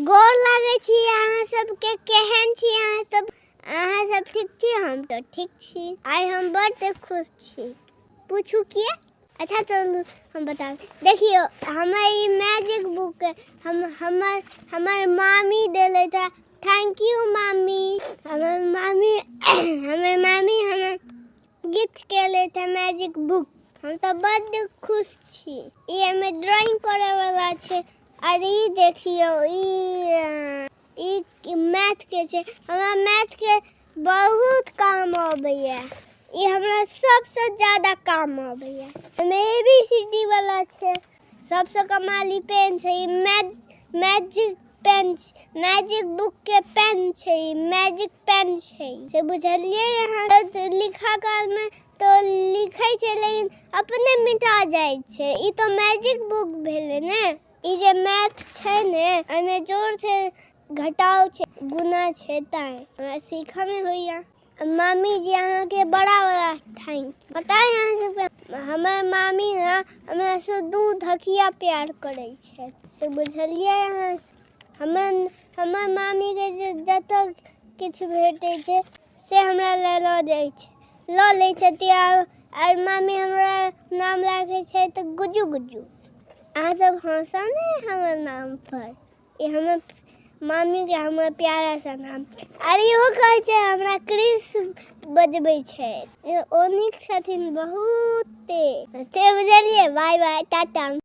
गोर लागै छी अहाँ सबके। केहन छी अहाँ सब? अहाँ सब ठीक छी? हम तऽ ठीक छी। आइ हम बड्ड खुश छी। पूछू किए? अच्छा चलू, हम बताब। देखियौ, हमर ई मैजिक बुक हम हमर हमर मामी देले था। Thank you मामी। हमर मामी हमर गिफ्ट केले था मैजिक बुक। हम तऽ बड्ड खुश छी। ई एहिमे ड्राइंग करे वाला छै। आर ई देखियौ, ई ई मैथ के छै। हमरा मैथ के बहुत काम अबैया। ई हमरा सबसँ ज्यादा काम अबैया। एहिमे ABCD वाला छै। सबसँ कमाली पेन छै ई। मैजिक पेन, मैजिक बुक के पेन छै। ई मैजिक पेन छै, से बुझलियै अहाँ? लिखा कालमे तऽ लिखै छै, लेकिन अपने मिटा जाइ छै। ई तऽ मैजिक बुक भेलै ने। ई जे मैथ छै ने, एहिमे जोड़ छै, घटाव छै, गुना छै, तैं हमरा सीखऽमे होइया। मामी जी, अहाँके बड़ा बड़ा thank. पता है अहाँ सबके, हमर मामी ने हमरा से दू धकिया प्यार करै छै, से बुझलियै अहाँ? हमर हमर मामीके जे जतऽ किछु भेटै छै, से हमरा लए लऽ जाइ छै, लऽ लै छथि। आर आर मामी हमरा नाम राखै छै तऽ गुज्जू गुज्जू। अहाँ सब हँसब ने हमर नाम पर। ई हमर मामीके हमर प्यारा सा नाम। आर इहो कहै छै, हमरा क्रिस बजबै छै। ओ नीक छथिन बहुते, से बुझलियै? Bye bye, Tata.